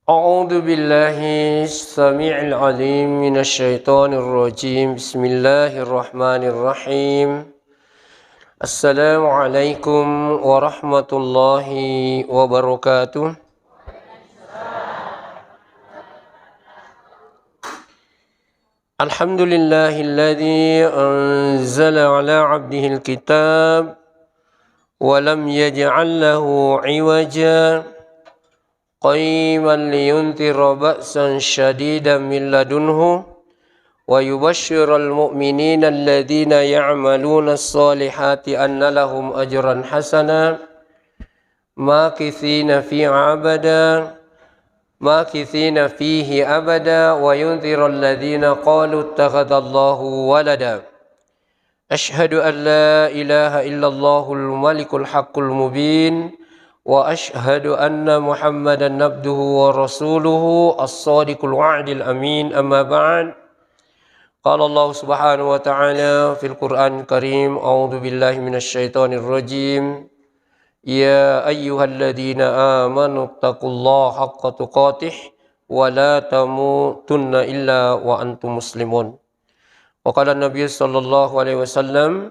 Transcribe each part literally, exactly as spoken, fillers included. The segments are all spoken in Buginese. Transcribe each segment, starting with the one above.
أعوذ بالله السميع العليم من الشيطان الرجيم. بسم الله الرحمن الرحيم. السلام عليكم ورحمة الله وبركاته. الحمد لله الذي أنزل على عبده الكتاب ولم يجعل له عوجا قيما لينذر بأسا شديدا من لدنه ويبشر المؤمنين الذين يعملون الصالحات أن لهم أجرا حسنا ماكثين فيه أبدا، ماكثين فيه أبدا، وينذر الذين قالوا اتخذ الله ولدا. أشهد أن لا إله إلا الله الملك الحق المبين، وأشهد أن محمدا عبده ورسوله الصادق الوعد الأمين. أما بعد، قال الله سبحانه وتعالى في القرآن الكريم، أعوذ بالله من الشيطان الرجيم. يا أيها الذين آمنوا اتقوا الله حق تقاته ولا تموتن إلا وأنتم مسلمون. وقال النبي صلى الله عليه وسلم،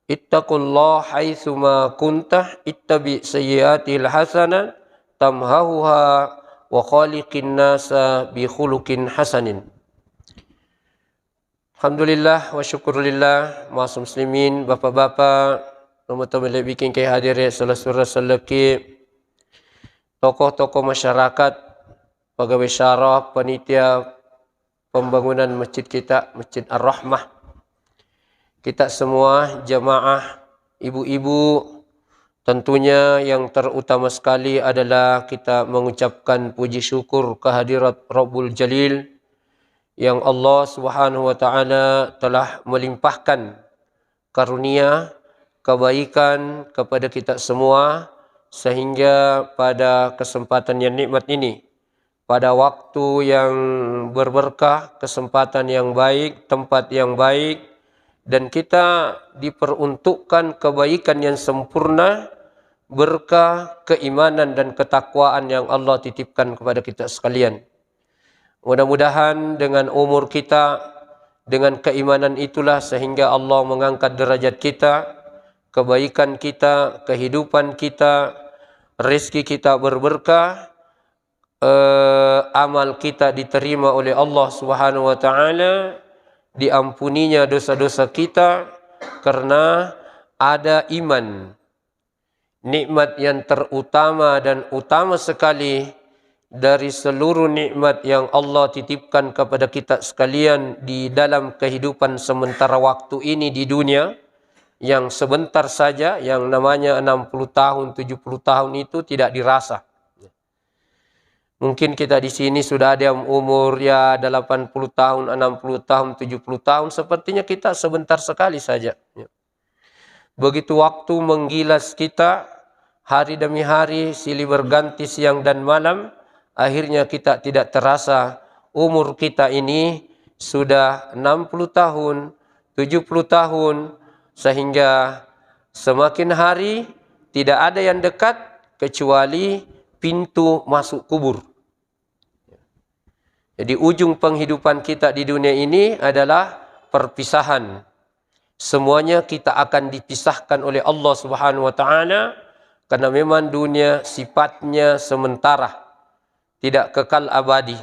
اتقوا الله حيثما كنت، اتبع سيئاته الحسنة تمحها وخالق الناس بخلق حسن. Alhamdulillah wa syukurillah, maas muslimin, bapak-bapak, tomatoa malebbiking ke hadire, sala surra selleki, tokoh-tokoh masyarakat, pegawai syarah, panitia pembangunan masjid kita, Masjid Ar-Rahmah. Kita semua jamaah, ibu-ibu, tentunya yang terutama sekali adalah kita mengucapkan puji syukur kehadirat Rabbul Jalil yang Allah Subhanahu wa Ta'ala telah melimpahkan karunia, kebaikan kepada kita semua, sehingga pada kesempatan yang nikmat ini, pada waktu yang berberkah, kesempatan yang baik, tempat yang baik, dan kita diperuntukkan kebaikan yang sempurna, berkah keimanan dan ketakwaan yang Allah titipkan kepada kita sekalian. Mudah-mudahan dengan umur kita, dengan keimanan itulah sehingga Allah mengangkat derajat kita, kebaikan kita, kehidupan kita, rezeki kita berberkah, eh, amal kita diterima oleh Allah Subhanahu wa Ta'ala, diampuninya dosa-dosa kita karena ada iman. Nikmat yang terutama dan utama sekali dari seluruh nikmat yang Allah titipkan kepada kita sekalian di dalam kehidupan sementara waktu ini di dunia, yang sebentar saja, yang namanya enam puluh tahun, tujuh puluh tahun itu tidak dirasa. Mungkin kita di sini sudah ada yang umur, ya, delapan puluh tahun, enam puluh tahun, tujuh puluh tahun, sepertinya kita sebentar sekali saja. Ya. Begitu waktu menggilas kita, hari demi hari, silih berganti siang dan malam, akhirnya kita tidak terasa umur kita ini sudah enam puluh tahun, tujuh puluh tahun, sehingga semakin hari tidak ada yang dekat kecuali pintu masuk kubur. Jadi, ujung penghidupan kita di dunia ini adalah perpisahan. Semuanya kita akan dipisahkan oleh Allah Subhanahu wa Ta'ala, karena memang dunia sifatnya sementara, tidak kekal abadi.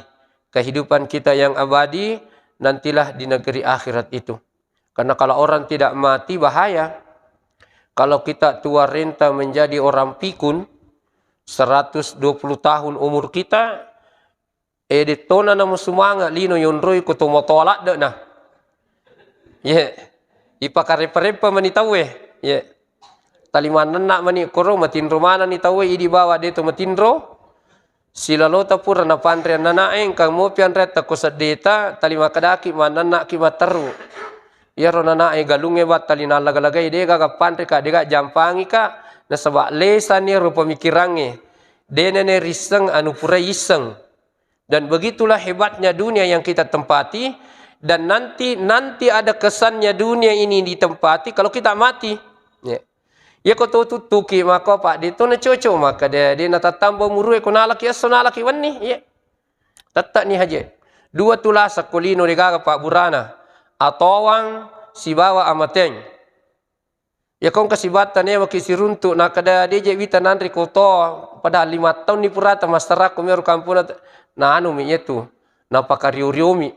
Kehidupan kita yang abadi nantilah di negeri akhirat itu. Karena kalau orang tidak mati, bahaya. Kalau kita tua renta menjadi orang pikun, seratus dua puluh tahun umur kita, eh, dettona namo sumanga lino yonroi ko to matoa ladde na. Ye. Ipakarepa-repa mani tauwe. Ye. Tali mannenna mani koro matinro manani tauwe idi bawa de to matinro. Silalota pura napanre nanae engka mopi anretta ko seddeta, tali makkedaki mannennaki matteru. Iyaro nanae galungnge battali nallaga-lagai, dega gapanre ka, dega jampangi ka, nasaba lesani ero pemikirangnge. Denene risseng anu pura isseng. Dan begitulah hebatnya dunia yang kita tempati, dan nanti, nanti ada kesannya dunia ini ditempati kalau kita mati. Ya. Iya ko to tuttuki mako, Pak, de to na cocok maka de, de na tattamba umurue ko nalaki esso, nalaki wenni. Iya. Tette' ni haji. Dua tulasa ko lino degaga pabburana. Atowang sibawa amateng. Iya ko engka sibatta newa ki siruntu', nakkeda de' je' wita nanre ko to, padahal lima taunni purata massarakku mero kampona, na anu mi iyatu, napakario-rio mi.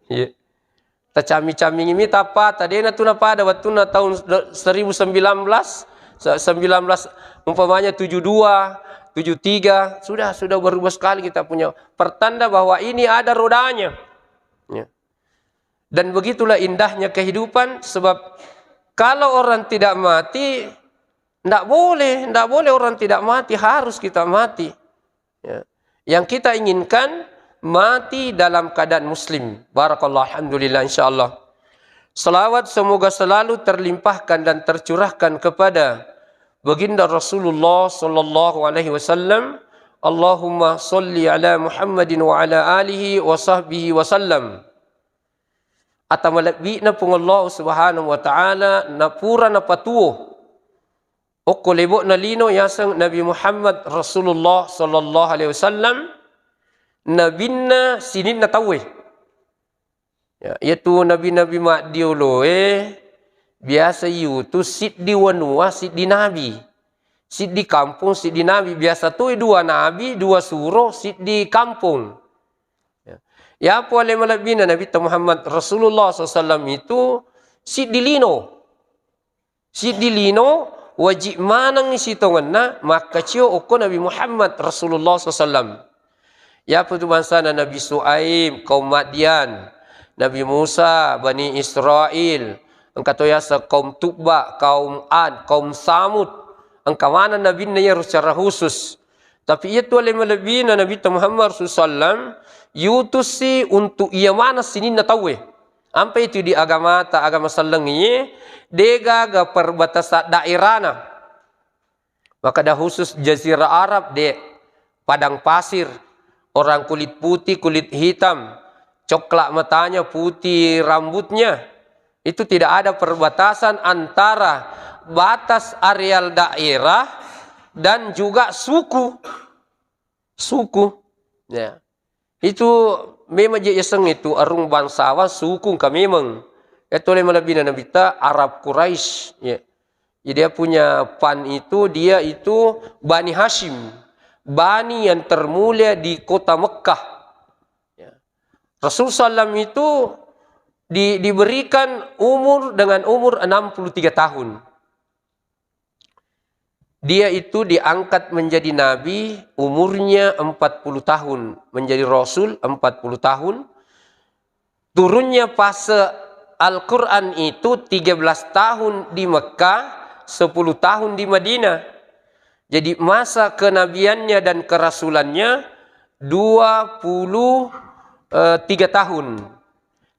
Iya. Tacammi-cammingi mi tappa, tadena tu napada wettunna taung seribu sembilan belas, se-, sembilan belas, umpamanya tujuh dua, tujuh tiga, sudah, sudah berubah sekali kita punya. Pertanda bahwa ini ada rodanya. Ya. Dan begitulah indahnya kehidupan, sebab kalau orang tidak mati, ndak boleh, ndak boleh orang tidak mati, harus kita mati. Ya. Yang kita inginkan mati dalam keadaan muslim. Barakallah, alhamdulillah, insyaallah. Salawat semoga selalu terlimpahkan dan tercurahkan kepada Baginda Rasulullah sallallahu alaihi wasallam. Allahumma salli ala Muhammadin wa ala alihi wa sahbihi wa sallam. Ata malebbi'na Puang Allah Subhanahu wa Ta'ala napura napatuo okko lebo'na lino yaseng Nabi Muhammad Rasulullah sallallahu alaihi wasallam, nabinna sininna tauwe. Ya, iyatu nabi-nabi maddioloe biasa iutus siddi wanua, siddi nabi. Siddi kampong, siddi nabi. Biasa toi dua nabi, dua suro, siddi kampong. Ya. Iya pole malebbina Nabitta Muhammad Rasulullah sallallahu alaihi wasallam itu siddi lino. Siddi lino wajib maneng sitongenna makkacio okko Nabi Muhammad Rasulullah sallallahu alaihi wasallam. Iyapa tu bangsana Nabi Suaib, kaum Madian, Nabi Musa, Bani Israel, engka to yaseng kaum Tubba, kaum Ad, kaum Samud, engka maneng nabinna iyaro secara khusus. Tapi iyatu ale malebbina Nabitta Muhammad sallallahu alaihi wasallam, yutussi untuk iya maneng sininna tauwe. Ampe itu di agamata, agama sellengngi, degaga perbatasan daerana. Makkeda khusus Jazirah Arab, de'. Padang pasir, orang kulit putih, kulit hitam, coklat matanya, putih rambutnya. Itu tidak ada perbatasan antara batas areal daerah dan juga suku. Suku. Ya. Itu memang je yaseng itu arung bangsawan suku engka memang. Itu oleh malebbina Nabitta Arab Quraisy. Ya. Jadi dia punya pan itu, dia itu Bani Hashim. Bani yang termulia di kota Mekah. Ya. Rasul sallam itu di-, diberikan umur dengan umur enam puluh tiga tahun. Dia itu diangkat menjadi nabi umurnya empat puluh tahun, menjadi rasul empat puluh tahun. Turunnya fase Al-Quran itu tiga belas tahun di Mekah, sepuluh tahun di Madinah. Jadi masa kenabiannya dan kerasulannya dua puluh tiga tahun.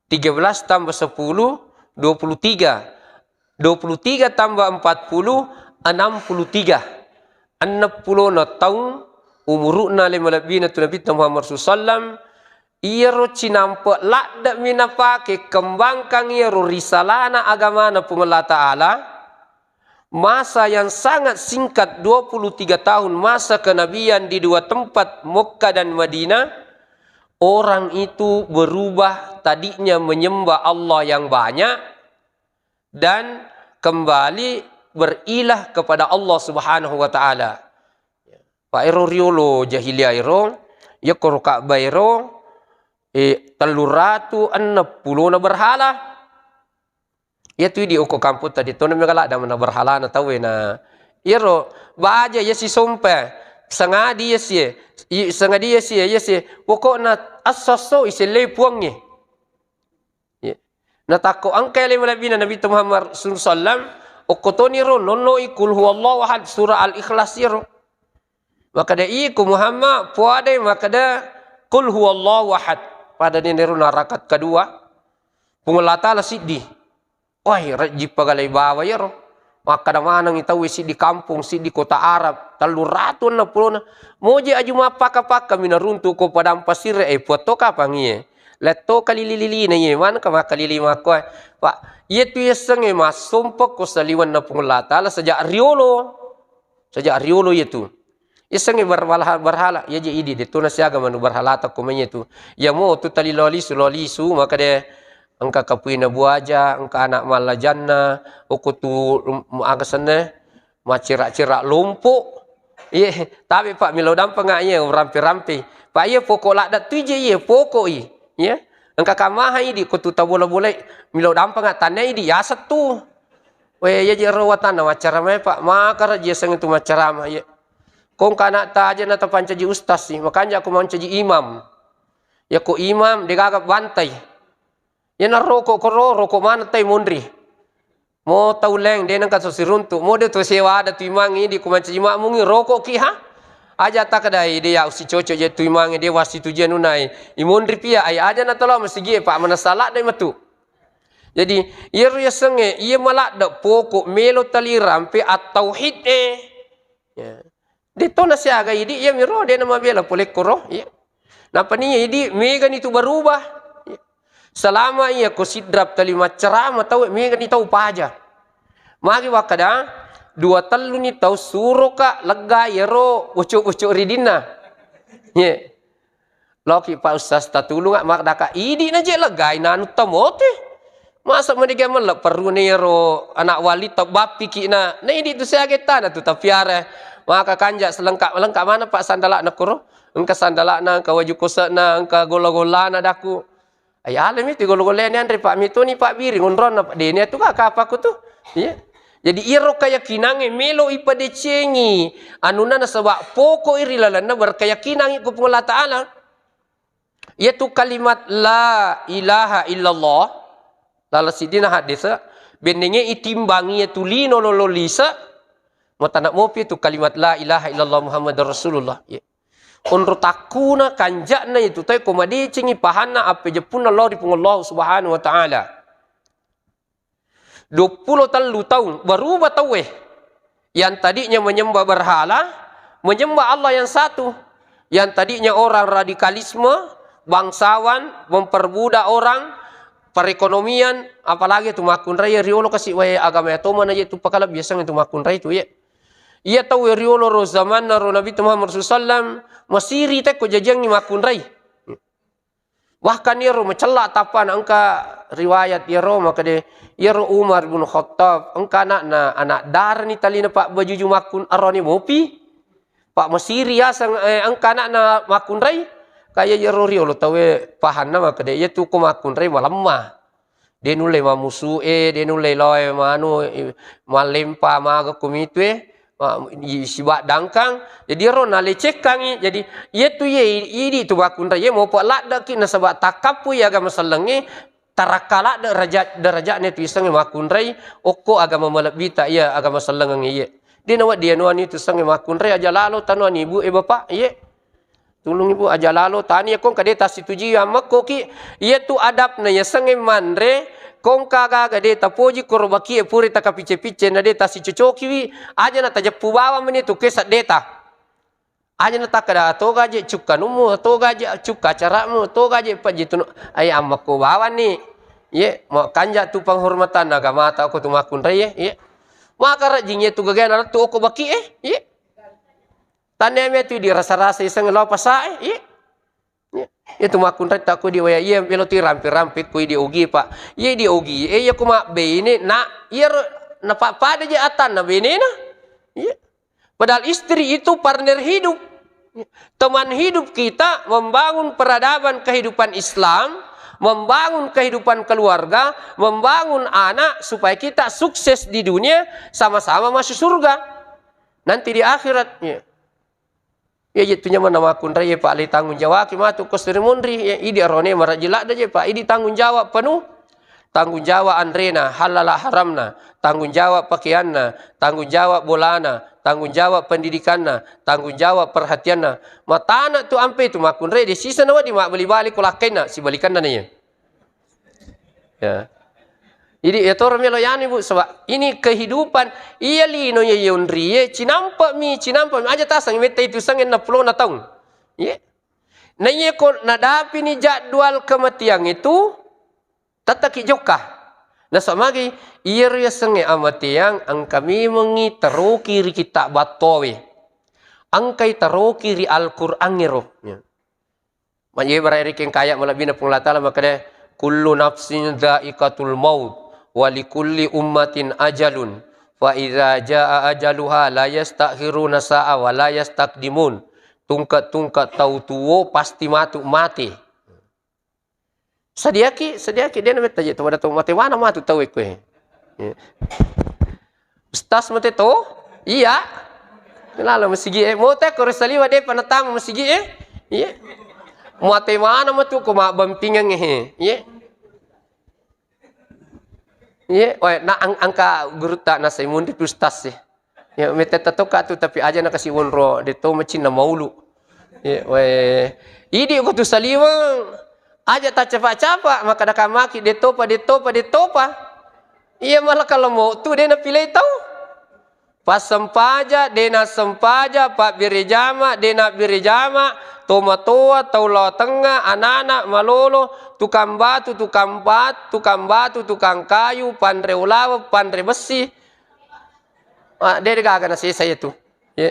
Tiga belas tambah sepuluh, dua puluh tiga. Dua puluh tiga tambah empat puluh, enam puluh tiga. Enneng pulona taung umuru'na le malebbina tu Nabitta Muhammad sallallahu alaihi wasallam, iyaro cinampe' ladde'mi napake kembangkan iyaro risalana agamana Puang Allah Ta'ala, masa yang sangat singkat, dua puluh tiga tahun masa kenabian di dua tempat, Mekah dan Madinah, orang itu berubah, tadinya menyembah Allah yang banyak dan kembali berilah kepada Allah Subhanahu wa Ta'ala. Pa ero riolo jahiliyah ero, iya koro Ka'bah ero, eh, telluratu enneng pulona berhala. Iyatu idi okko kamputta, de tona mega ladda maneng berhalana tauwe na. Iyaro baja iya sisompa, sangadi iya sie, i-, sangadi iya sie, iya sie. Pokokna esso-esso isellei puangnge. Iya. Natakko engka ale malebbina Nabitta Muhammad sallallahu alaihi wasallam, okko toni ro nonnoi Qul huwallahu ahad, surah Al-Ikhlas iyaro. Makkeda, "Iko Muhammad, puadai makkeda, Qul huwallahu ahad." Pada nenero na rakaat kedua, Puang Allah Ta'ala siddi. Wai, rejji pagalai bawa iyaro. Makkeda manengi tauwe siddi kampong, siddi kota Arab, telluratu enneng pulona. Moje aju mappaka-paka minaruntu ko padang pasir e, puatto kapang iye. Letto kalili-lilina iye, manengka makkalili makkoe. Pak, iyetu yassengnge massompa ko saliwenna Puang Allah Ta'ala sejak riolo. Sejak riolo iyatu. Iyasengnge berhala-, berhala, iyaje idi, de tu nasiaga manu berhalata ko manye tu. Iya mo tu tali lolisu, lolisu, maka de engka kapuina buaja, engka anak mallajanna, okko tu, um, aga senna, macera-cera lompo. Iye, tabe Pak milo dampeng iye, rampe-rampe. Pak iye pokok ladda tu ije iye, pokok i. Iye. Engka kamaha idi, ko tu tabola-bolai, milo dampeng tanna idi, yaseng tu. We, iyaje ro watanna maccarama e, Pak. Makara ji aseng tu maccarama, iye. Ko engka anakta aja na tapancaji ustaz sih, makanja ko mancaji imam. Ya ko imam, degaga bantai. Iyana roko koro, roko maneng tai monri. Mo tau leng, de nengka so siruntu. Mo de to sewa ada tu imangnge idi ko mancaji makmungngi, roko ki ha? Aja takadai de ya usicoco je tu imangnge de wasituji anunai. Imonri pia, ai aja na tolo masigie, Pak, manessa ladde metu. Jadi, iyaro yasengnge, iya maladde pokok melo tali rampe at-tauhid e. Ya. De to nasiaga idi, iya miro de namabela pole koro. Ya. Napani idi megani tu berubah. Ya. Selama iya ko sidrap tali maccarama tau, megani tau paja. Magi wakkada, dua telluni tau suroka legga iyaro ucuk-ucuk ridinna. Ya. Loki Pak Ustaz tatulunga, makkadaka idi na je legai nanu tamote. Masa mendega melle perrune ero anak wali tabappiki na, na idi tu siaga tana tu tapiara. Maka kanja selengkap, lengkap mana Pak sandalana koro? Engka sandalana, engka waju kosekna, engka golla-gollana daku. Ai alami tu golla-gollana anre Pak mitoni Pak biri ngonronna Pak dene tu kaka apa ku tu. Iya. Jadi iyaro keyakinangnge melo ipadecengi anunna nasaba pokok i ri lalenna berkeyakinangngi ko Puang Allah Ta'ala. Iyatu kalimat la ilaha illallah, laleng siddina hadis, bennenge itimbangi iyatu lino lolo lise, matana mopi tu kalimat la ilaha illallah Muhammadar Rasulullah. Iya. Onro takkuna kanja'na itu tae ko madecengi pahanna appejeppunna lao ri Puang Allah Subhanahu wa Ta'ala. Duappulo tellu taung, berubah tauwe. Yang tadinya menyembah berhala, menyembah Allah yang satu. Yang tadinya orang radikalisme, bangsawan, memperbudak orang, perekonomian, apalagi tu makkunrai riolo kasi wae agama ya toma na je tu pakala biasa tu makkunrai tu ye. Iya tauwe riolo ro zamanna ro Nabi Muhammad sallallahu alaihi wasallam, masiri tekko jajiangi makkunrai. Bahkan iyaro macella tappana engka riwayat iyaro makkeda, iyaro Umar bin Khattab, engka anakna, anak darani talina Pak bajuju makkun aroni mopi, Pak masiri yaseng, eh, engka anakna makkunrai, kaya iyaro riolo tauwe pahanna makkeda, iyatu ko makkunrai malemma. De nulle mammusu e, de nulle lao e manu, i-, mallempa maga kumitu e, ma-, i-, sibaddangkang. Jadi ero nalecekkangi. Jadi iyatu ye i-, idi tu makkunrai ye mopa laddeki nasaba takkappui agama sellengnge, tarakka ladde derajat, derajatna tu isengnge makkunrai okko agama malebbita iya agama sellengnge ye. De nawedding anuani tu isengnge makkunrai aja lalo tanuani ibu e bapak ye. Tulung ibu aja lalo tani ko engka de tassituji ammekkoki. Iyatu adabna yasengnge manre, ko engka gaga de tapoji koro bakie pura takapicce-picce na de tassicocokiwi, aja na tajeppu bawang meni tu ke seddeta. Aja na takkeda toga je cukkanummu, toga je cukka acarammu, toga je pajitunu. Ai ammekko bawanni. Ye, mo kanja tu penghormatan agamata ko tu makkunrai ye. Ye. Maka rajing ye tu gagana lettu okko bakie. Ye. Tannia metu dirasa-rasa iseng lao pasae, iye. Iye. Itu makkunrai takku di waya, iye melo tu rampe-rampe ku di ogi, Pak. Iye di ogi, eh, iya ku mabbene, nak, iya ro, napa pada je atanna benena. Iye. Padahal istri itu partner hidup. Teman hidup kita membangun peradaban kehidupan Islam, membangun kehidupan keluarga, membangun anak supaya kita sukses di dunia, sama-sama masuk surga. Nanti di akhirat, ya. Iya je tu nyamanna makkunrai, Pak, le tanggung jawabki matu ko seri munri, ya, idi arone marajji ladde je, Pak, idi tanggung jawab penuh. Tanggung jawab anrena, halala haramna, tanggung jawab pakeanna, tanggung jawab bolana, tanggung jawab pendidikanna, tanggung jawab perhatianna. Matana tu ampe tu makkunrai de sisa nawa di mabbali-bali ko lakkainna, sibalikanna na iya. Ya. Jadi, ya toro melo yani, Bu, sebab ini kehidupan, iya lino ya yonri, ya, cinampa mi, cinampa mi, aja tasang metta itu sangen na pulona taung. Ya. Na iya ko nadapini jadwal kematian itu, tettaki jokka. Nasaba magi, iya ro yasengnge amatiang, engka memengi teroki ri kitta battowe. Engkai taroki ri Al-Qur'an ero. Ya. Majebara ri kengkaya malebbina Puang Allah Ta'ala makkeda, "Kullu nafsin dha'iqatul maut, wa likulli ummatin ajalun, fa idza jaa ajaluha la yastakhiruna sa'a wa la yastaqdimun." Tungke-tungke tau tuo pasti matu mate. Sadiaki, sadiaki, de' nametta je to, pada to mate mana matu tau ekko e. Ya. Ustaz mate to? Iya. Lalo masigi e. Mau te ko saliwa de' panatama masigi e. Iya. Mate mana matu ko mabbampingang e. Iya. Iya, wae, na ang-, angka gurutta nasai munri pi ustaz e. Ya, mete tatoka tu, tapi aja na kasi wonro, de to macinna maulu. Ya, wae. Idi ko tu saliweng, aja tacapa-capa, maka dakamaki, de topa, de topa, de topa. Iya, malah kalau mau tu, de napilai tau. Passempaja, de nassempaja, pabbere jama, de nabbere jama, tomatoa, tau lao tengnga, anana, malolo, tukang batu, tukang bat-, tukang batu, tukang kayu, panre ulaweng, panre bessi. Ah, de, de gaga nasesa iya tu. Ye.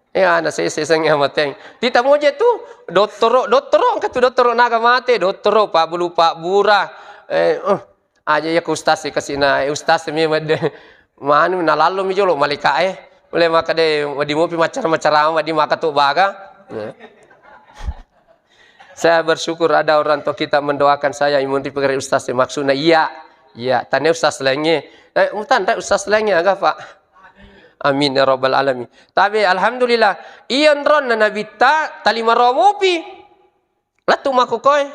Eh, ana sesa-sesa nge mateng. Tita moje tu, dottoro, dottoro, engka tu dottoro naga mate, dottoro, pabbulu, pabbura. Eh, uh, aja iya ku ustaz e kasina, eh, ustaz e memang de. Manu nalallo mi jolo malaika e. Mulai maka de, wadi mopi macara-macara, wadi maka tu baga. Ya. Saya bersyukur ada orang tua kita mendoakan saya, imun di pegawai ustaz e. Maksudnya iya. Iya, tane ustaz lainnya. Eh, tanda ustaz lainnya aga, Pak? Amin ya rabbal alamin. Tapi alhamdulillah, iya nronna nabitta tali maromopi. Lettu makkokoe.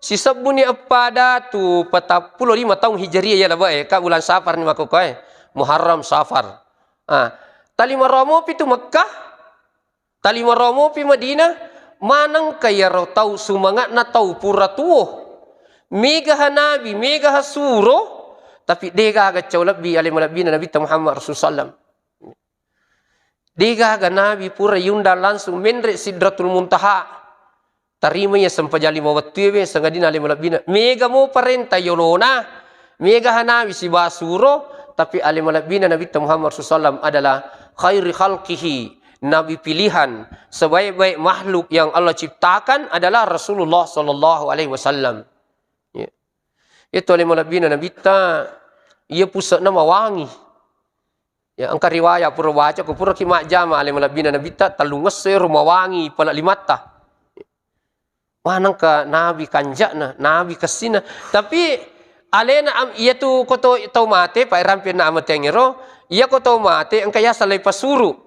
Sisebbuni eppada tu patappulo lima taung Hijriah iya labe e, ka bulan Safar ni makkokoe. Muharram, Safar. Ah, tali maromopi tu Mekkah. Tali maromopi Madinah, manengka iyaro tau sumanga'na tau pura tuo. Megaha nabi, megaha suro, tapi de gaga cau lebbi ale malebbina Nabitta Muhammad Rasul sallam. De gaga nabi pura yundang langsung menre Sidratul Muntaha. Tarima iya sempajang lima wettu e, sangadina ale malebbina. Mega mo parenta yolona, mega hanawi siba suro, tapi ale malebbina Nabitta Muhammad sallallahu alaihi wasallam adalah khairi khalqihi, nabi pilihan, sebaik-baik makhluk yang Allah ciptakan adalah Rasulullah sallallahu alaihi wasallam. Ya. Itu ale malebbina Nabitta, iya puse'na mawangi. Ya, engka riwaya pura baca, ko pura ki majjama ale malebbina Nabitta, tellungesso ero mawangi pala limatta. Manengka nabi kanja'na, nabi kessina. Tapi alena am-, iyatu ko to-, tau mate, pa rampenna amatengngero, iya ko tau mate, engka yaseng lai pasuru.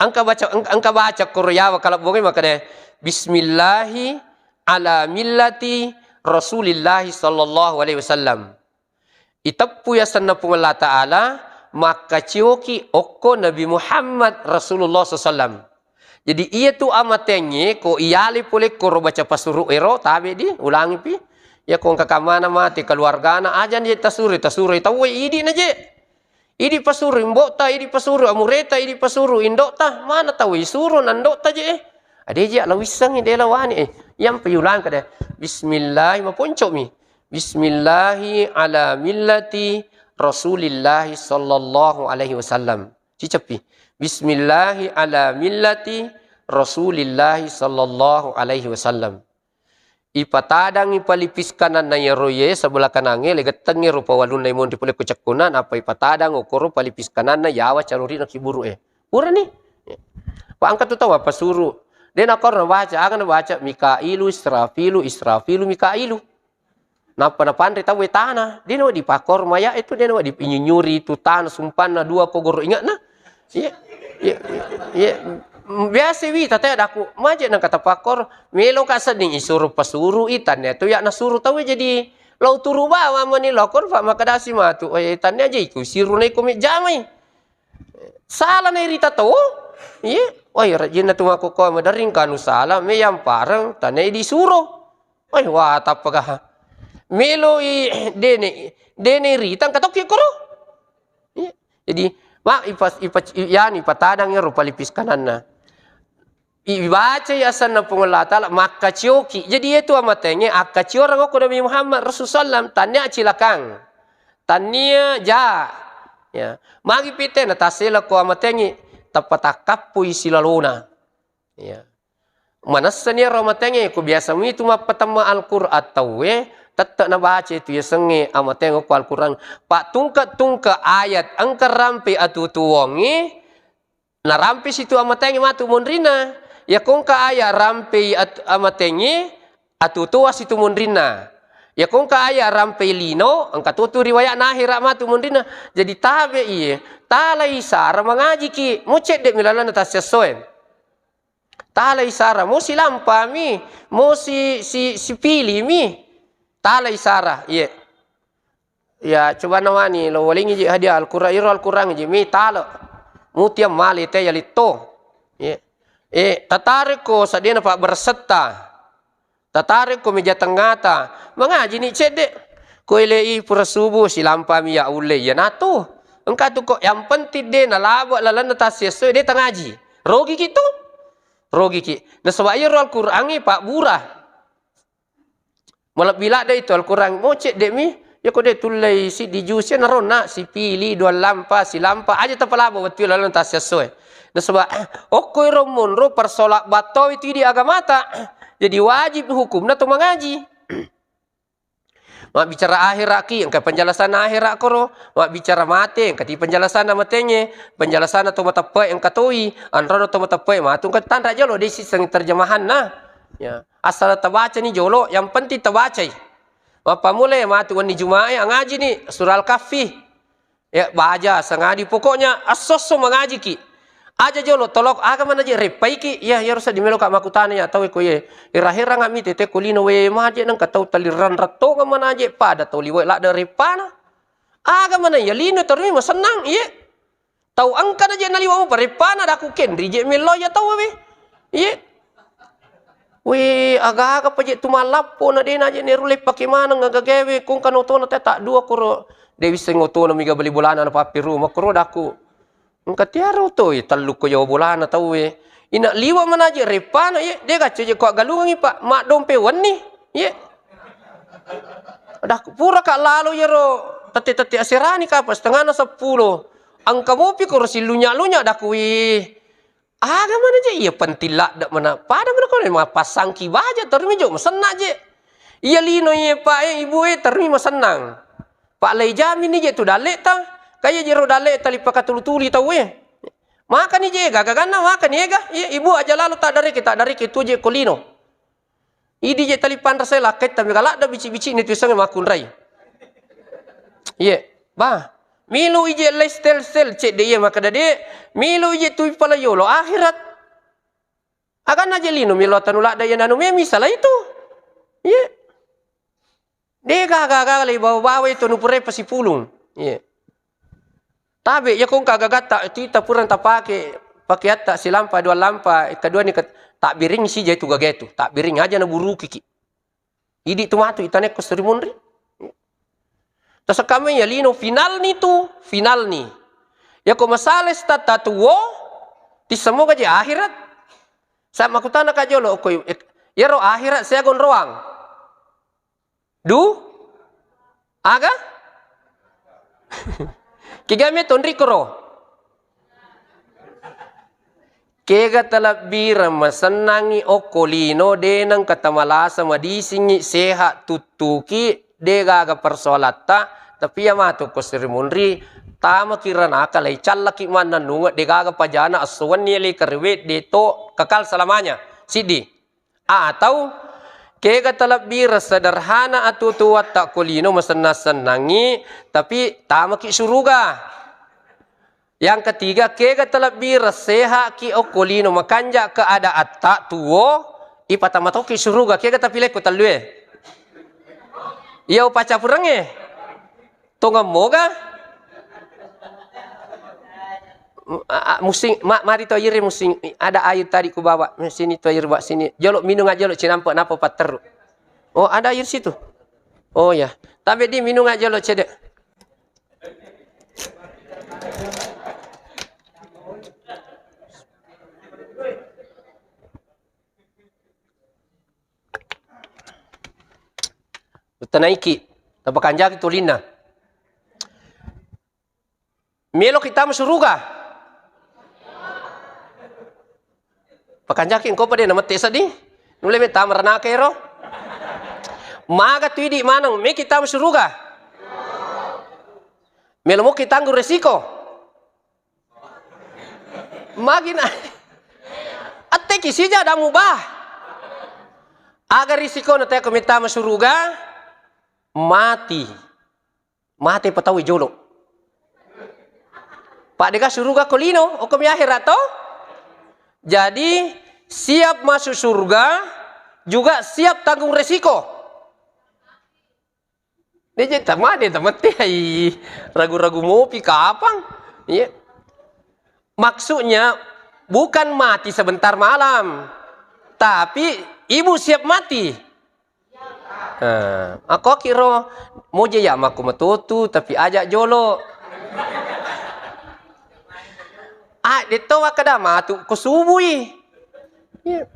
Engka baca, eng-, engka baca koro yawa kalabbonge makkeda, "Bismillahi ala millati Rasulillahi sallallahu alaihi wasallam." Iteppu yasenna Puang Allah Ta'ala, makkacioki okko Nabi Muhammad Rasulullah sallallahu alaihi wasallam. Jadi, iyatu amatengnge ko iyale pole koro baca pasuru ero, tabe di, ulangipi. Iya ko engka kamana mate keluargana, aja ni tasuru, tasuru tauwe idi na je. Idi pasuru imbo'ta, idi pasuru amureta, idi pasuru indo'ta, mana tauwe isuro nando'ta je. Ade je la wissengngi, de la wani, eh. Iyampa yulang kada. Bismillah, maponcomi. Bismillahi ala millati Rasulillahi sallallahu alaihi wasallam. Ciceppi. Bismillahi ala millati Rasulillahi sallallahu alaihi wasallam. Ipatadangngi palipis kananna iyaro iye sebelah kanangnge, le gettengnge rupa walunna imonri pole ko cekkuna, nappa ipatadang okoro palipis kananna yawa calorina kiburu e. Purani. Pa engka tu tau mappasuru. De nakoro nabaca, aga nabaca, Mikailu, Israfilu, Israfilu, Mikailu. Nappa napanre tauwe tana, de nawedding pakkoro maya itu, de nawedding inyunyuri tu tana sumpanna dua ko goro inge'na. Iya, iya, iya. Biasa wita te daku, maje nangka tapakkoro, meloka sedding isuro pasuru i, tannia tu ya nasuru tauwe jadi lao turu bawang mani lao koro fa makkedasi matu, eh, tannia aja iku siru na iko me jamai. Sala na irita to, iya, oi rajinna tu makkokkoe maderring kanu sala, me yampareng, tannia disuro. Oi, wa, tappa ga. Melo i, dene, dene rita engka tokki koro. Iya. Jadi, ma, ipas-, ipac-, i-, yani, ipatadang ero palipis kananna. I-, ibacai asenna Puang Allah Ta'ala, makkacioki. Jadi, iya tu amatengnge, akkaciorang okko Nabi Muhammad Rasul sallam, tannia acilakang. Tannia ja. Ya. Magi pite na tassela ko amatengnge, tappa takkappui silalona. Iya. Manessani ero amatengnge, ko biasa mitu mappatemme Al-Qur'an tauwe, tette nabaca itu yasengnge amateng okko Al-Qur'an. Pattungke-tungke ayat engka rampe atutuwongngi, narampe situ amatengnge matu monrinna. Yako engka ayat rampei at-, amatengnge, atutuwa situ monrinna. Yako engka ayat rampei lino, engka tutu riwayat na ahera matu monrinna. Jadi tabe iye, talai sara mangajiki, mo cedde mi lalenna tassessoe. Talai sara, mo silampami, mo si, si, sipilimi. Talai sara, iye. Ya, coba nawani, lo walingi ji hadiah Al-Qur'an, iro Al-Qur'an ji, mi talo. Mutia mali te yalitto. Iye. Eh, tatarekko sadena pabbersetta. Tatarekko meja tengngata. Mangaji ni cedde. Ko elei pura subuh, silampami ya ulle. Iya natu. Engka tu kok, yang penting de nalabo lalenna tassessoe de tangaji. Rogi ki tu? Rogi ki. Nasaba iyaro Al-Qur'an e pabbura. Malebbi ladde itu Al-Qur'an, mo cedde mi, yako de tullei siddi juz, ya naronna sipili, dua lampa, silampa, aja tapalabo wettu laleng tassessoe. Nasaba, okko ero monro persoalan battowi tu idi agamata. Jadi wajib hukumna to mangaji. Mabbicara akhirat ki, engka penjelasan akhirat koro. Mabbicara mate, engka ti penjelasan matenge. Penjelasan to mateppe engka toi. Anrono to mateppe matu engka tanra jolo de siseng terjemahanna. Ya. Asal tabacani jolo, yang penting tabacai. Mappammula matu wenni Jumae, angajini surah Al-Kahfi. Ya, baja, sangadi. Pokoknya, esso-esso mangajiki. Aja jolo, tolok, aga mana je, reppaiki. Ya, ya, rusak dimelo ka makutana ya, tau ko ye. Ira-ira ngami tete ko lino we maje nang ka tau talirang rattonga mana je, pada tau liwe ladde reppana. Aga mana ya lino terus masennang, iye. Tau engka na je naliwa mupa reppana daku kenri je mello ya tau we. Iye. We, aga-aga pa je tu malappo na de na je neru leppaki maneng aga gawe kongka notona te tak dua koro. De wisseng otona miga beli bolana na pappi rumah koro daku. Engka tiaro to, eh, tellu ko jawa bolana tau we. Ina liwa mana je reppana, iye, de gacce je ko aggalungengi pa maddompe wenni. Iye. Daku pura ka lalo yero tette-tette aserani kapa setengana seppulo. Engka mopi koro sillunya-lunya daku, wih. Aga mana je iya penting ladde mana. Pada mana kone mappasangki baja termi jo masenna je. Iya lino iye pa e ibu e termi masennang. Pa lai jamini je tu dalle ta. Kaya jero dalle ta lipakatulu-tuli tau e. Makani je gaga ganna makani ega. Iya ibu aja lalo tak dareke, tak dareke tu je ko lino. Idi je tali panrasa lakketta mega ladde bici-bici ni tuiseng makkunrai. Iye, bah. Milu ije les tel sel cedde iye makkeda de, milu ije tui pala yolo akhirat. Aganna je lino milo tanu ladde iye nanu memi sala itu. Iye. De gaga-gaga le bawa-bawa itu nupure pasipulung. Iye. Tabe, iya kongka gagatta, itu ita purang tapake, pakeatta silampa, dua lampa, kedua ni ket-, tabbiring sija itu gaga itu. Tabbiring aja na burukiki. Idi tu matu itanekko suri munri. Tasekame ya lino final ni tu, final ni. Ya ko masale stata tuo, tissemoga je akhirat. Sa makutana ka jolo ko, eh, yero akhirat seagon roang. Du? Aga? Kega me tonri koro? Kega talebbireng masennangi okko lino de nengka tamalasa madisingi sehat tuttuki de gaga persoalatta, tapi iya matu ko siri munri tamaki ranaka lai callaki mannennungeng de gaga pajana esso wenni le kariwe de to kekal selamanya. Siddi. Atau kega talebbireng sederhana atuo-tuotta ko lino masennang-sennangi, tapi tamaki suruga. Yang ketiga, kega talebbireng sehaki okko lino makanja keadaatta tuo, ipatama toki suruga, kega tapilekko tellue? Iya upacappurengnge. Tongeng moga? M-, a-, a-, musim, ma-, mari to air musim, ada air tadi ku bawa. Sini to air, bawa sini. Jolo minung aja jolo cinampe napa patteru. Oh, ada air situ. Oh ya. Tapi di minung aja jolo cedek. Utanaiki, tapakanjaki tulinna. Meloki tama suruga? Pakanjaki engko pa de' namette seddi. Nulle me tama ranaka ero. Maga tu idi maneng, meki tama suruga. Melo moki tanggung resiko. Magi na. Atteki sija damu bah. Aga risiko na teko me tama suruga, mati. Mate pa tau jolo. Pak dega suruga ko lino, okko mi akhirat to? Jadi, siap masuk surga, juga siap tanggung resiko. Dia jadi tamade tamette ai ragu-ragu mopi kapang. Iya. Maksudnya bukan mati sebentar malam. Tapi ibu siap mati. Nah, aku kiro moje ya maku matotu tapi aja jolo. Ah, detto makkeda matu ko subui. Iya.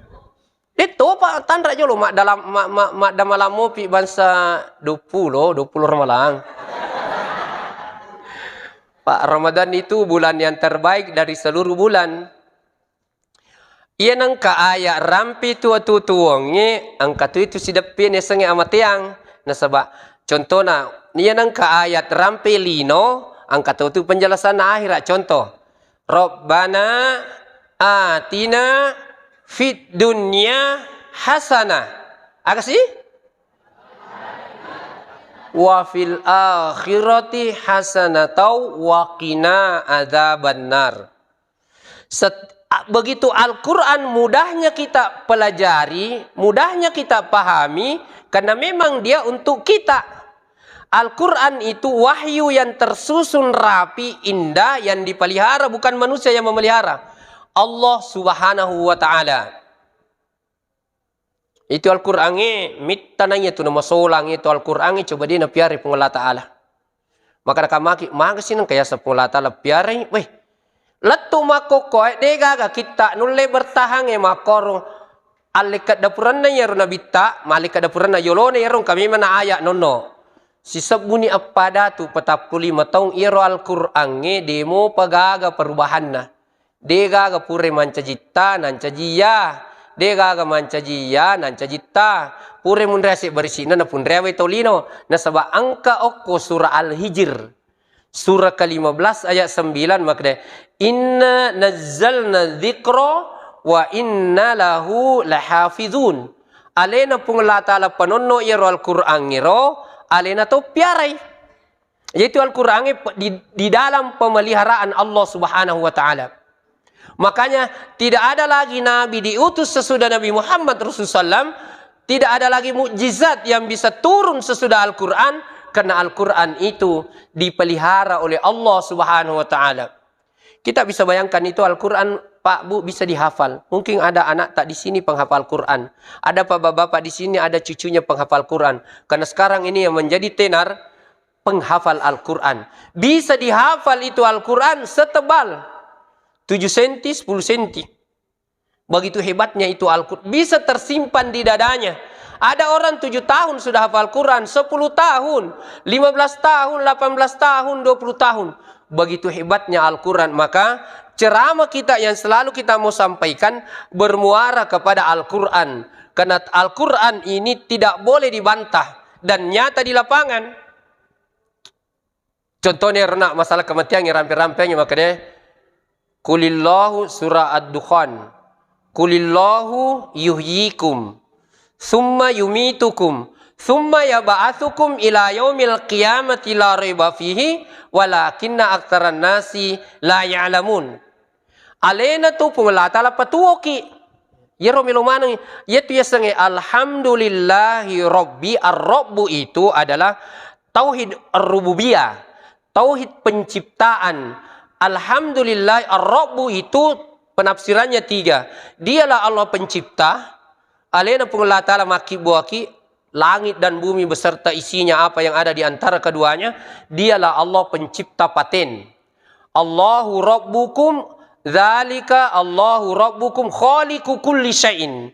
Detto pa tanra jolo maddalam ma, ma, maddamalam mopi bangsa dua puluh, dua puluh ramalang. Pak, Ramadan itu bulan yang terbaik dari seluruh bulan. Iya nengka ayat rampe tu atuo-tuongnge, engka tu itu sideppe nasengnge amateang. Nasaba, contona, iya nengka ayat rampe lino, engka to tu penjelasanna akhirat. Contoh, "Rabbana atina fid dunya hasanah." Aga sih? "Wa fil akhirati hasanatau wa qina adzabannar." Set-, a-, begitu Al-Quran mudahnya kita pelajari, mudahnya kita pahami, karena memang dia untuk kita. Al-Quran itu wahyu yang tersusun rapi, indah, yang dipelihara, bukan manusia yang memelihara. Allah Subhanahu wa Ta'ala. Itu Al-Qurangnge, mittana iya tu namasolang itu Al-Qurangnge, coba dia napiara Puang Allah Ta'ala. Maka nakamaki, maka sih nengka yaseng Puang Allah Ta'ala piarai, weh. Lettu makkokkoe, degaga kitta nulle bertahangnge makkoro. Allekka dapuranna iyaro nabitta, mallekka dapuranna yolona iyaro engka memang na ayat nonno. Sisebbuni eppa datu patappulo lima taung iyaro Al-Qurangnge demopa gaga perubahanna. Degaga pura mancajitta, nancaji iya. Degaga mancaji iya, nancajitta. Pura munria sebbarisi'na, napunria wai tolino. Nasaba engka okko surah Al-Hijr. Surah kelima belas ayat sembilan makkeda, "Inna nazzalna dzikra wa inna lahu lahafizun." Alena Puang Allah Ta'ala panonno iyaro Al-Quran iro, alena to piarai. Yaitu Al-Quran pe-, di, di dalam pemeliharaan Allah Subhanahu wa Ta'ala. Makanya, tidak ada lagi nabi diutus sesudah Nabi Muhammad Rasulullah sallam, tidak ada lagi mukjizat yang bisa turun sesudah Al-Quran, karena Al-Quran itu dipelihara oleh Allah Subhanahu wa Ta'ala. Kita bisa bayangkan itu Al-Quran, Pak, Bu, bisa dihafal. Mungkin ada anak tak di sini penghafal Quran. Ada bapak-bapak di sini, ada cucunya penghafal Quran. Karena sekarang ini yang menjadi tenar, penghafal Al-Quran. Bisa dihafal itu Al-Quran setebal tujuh senti, sepuluh senti. Begitu hebatnya itu Al-Quran. Bisa tersimpan di dadanya. Ada orang tujuh tahun sudah hafal Quran, sepuluh tahun, lima belas tahun, delapan belas tahun, dua puluh tahun. Begitu hebatnya Al-Quran. Maka ceramah kita yang selalu kita mau sampaikan bermuara kepada Al-Quran. Karena Al-Quran ini tidak boleh dibantah dan nyata di lapangan. Contohnya, rona masalah kematian yang rampe-rampe yang makanya, "Qulillahu," surah Ad-Dukhan, "Qulillahu yuhyikum, summa yumitukum, summa yab'atsukum ila yaumil qiyamati la raiba fihi, walakinna aktsaran nasi la ya'lamun." Alena tu Puang Allah Ta'ala patuoki. Iyaro melo maneng, iyatu yasengnge alhamdulillahi rabbi, ar-rabbu itu adalah tauhid ar-rububiyah, tauhid penciptaan. Alhamdulillah, ar-rabbu itu penafsirannya tiga. Dialah Allah pencipta, alena Puang Allah Ta'ala makkibbuaki langit dan bumi beserta isinya apa yang ada di antara keduanya, dialah Allah pencipta paten. Allahu rabbukum, dzalika Allahu rabbukum khaliqu kulli syai'in.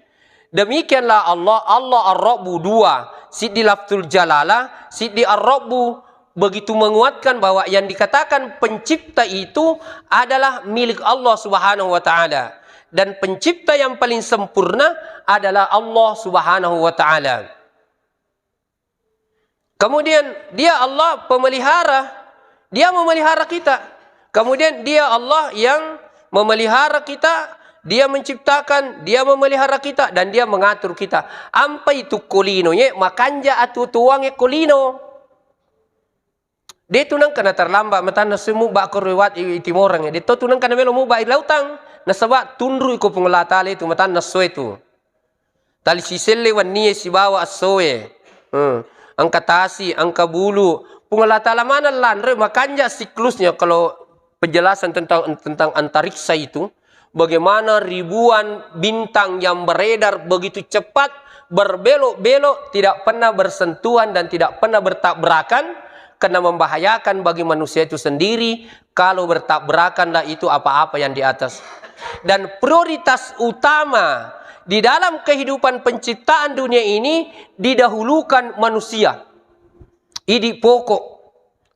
Demikianlah Allah, Allah Ar-Rabbu dua, siddi lafzul jalalah, siddi Ar-Rabbu, begitu menguatkan bahwa yang dikatakan pencipta itu adalah milik Allah Subhanahu wa Ta'ala. Dan pencipta yang paling sempurna adalah Allah Subhanahu wa Ta'ala. Kemudian, Dia Allah pemelihara, Dia memelihara kita. Kemudian, Dia Allah yang memelihara kita, Dia menciptakan, Dia memelihara kita, dan Dia mengatur kita. Ampai tu ko lino, ye, makanja atutuangnge ko lino. De tu nengka na terlambat matanna sui mubba ko riwat i, i timoreng. De to tu nengka na melo mubba i lautang. Nasaba tunrui ko Puang Allah Ta'ala itu matanna soe tu. Tali siselle wennie sibawa essoe. Hmm. Engka tasi, engka bulu. Puang Allah Ta'ala maneng lanre makanja siklusnya kalau penjelasan tentang, tentang antariksa itu. Bagaimana ribuan bintang yang beredar begitu cepat, berbelok-belok, tidak pernah bersentuhan dan tidak pernah bertabrakan, karena membahayakan bagi manusia itu sendiri, kalau bertabrakanlah itu apa-apa yang di atas. Dan prioritas utama di dalam kehidupan penciptaan dunia ini didahulukan manusia. Idi pokok.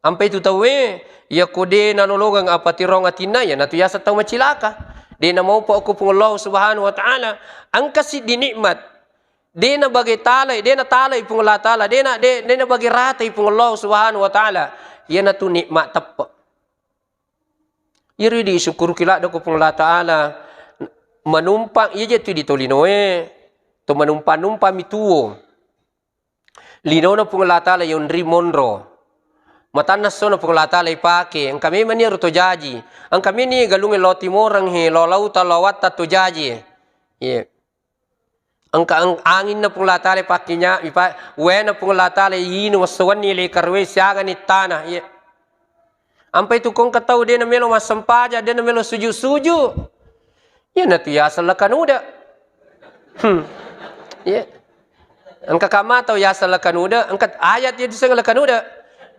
Ampai tu tauwe, iya ko de nalolongeng apa tirong atinna, iya natu yaseng tau macilaka. De namaupa ko Puang Allah Subhanahu wa Ta'ala. Engka siddi nikmat. De nabage talai, de natalai Puang Allah Ta'ala, de na, de, de nabage ratai Puang Allah Subhanahu wa Ta'ala. Iyanatu nikmat teppe. Iri disukkuruki ladde ko Puang Allah Ta'ala. Manumpang, iya je tu di tolinoe. To manumpang-numpang mi tuo. Linona Puang Allah Ta'ala yonri monro. Matanna sona Puang Allah Ta'ala ipake. Engka memang ni ero to jaji. Engka memang ni galungnge lao timoreng he, lao lauta, lao watta to jaji. Iya. Engka ang-, anginna Puang Allah Ta'ala pakkenya, ipa-, waena Puang Allah Ta'ala iyinung, esso wenni le karwe siagani tana. Iya. Ampai tu kongka tau de namelo massempajang, de namelo suju-suju. Iyanatu yaseng lakanuda. Hmm. Iya. Engka kama tau yaseng lakanuda, engka ayat itu seng lakanuda.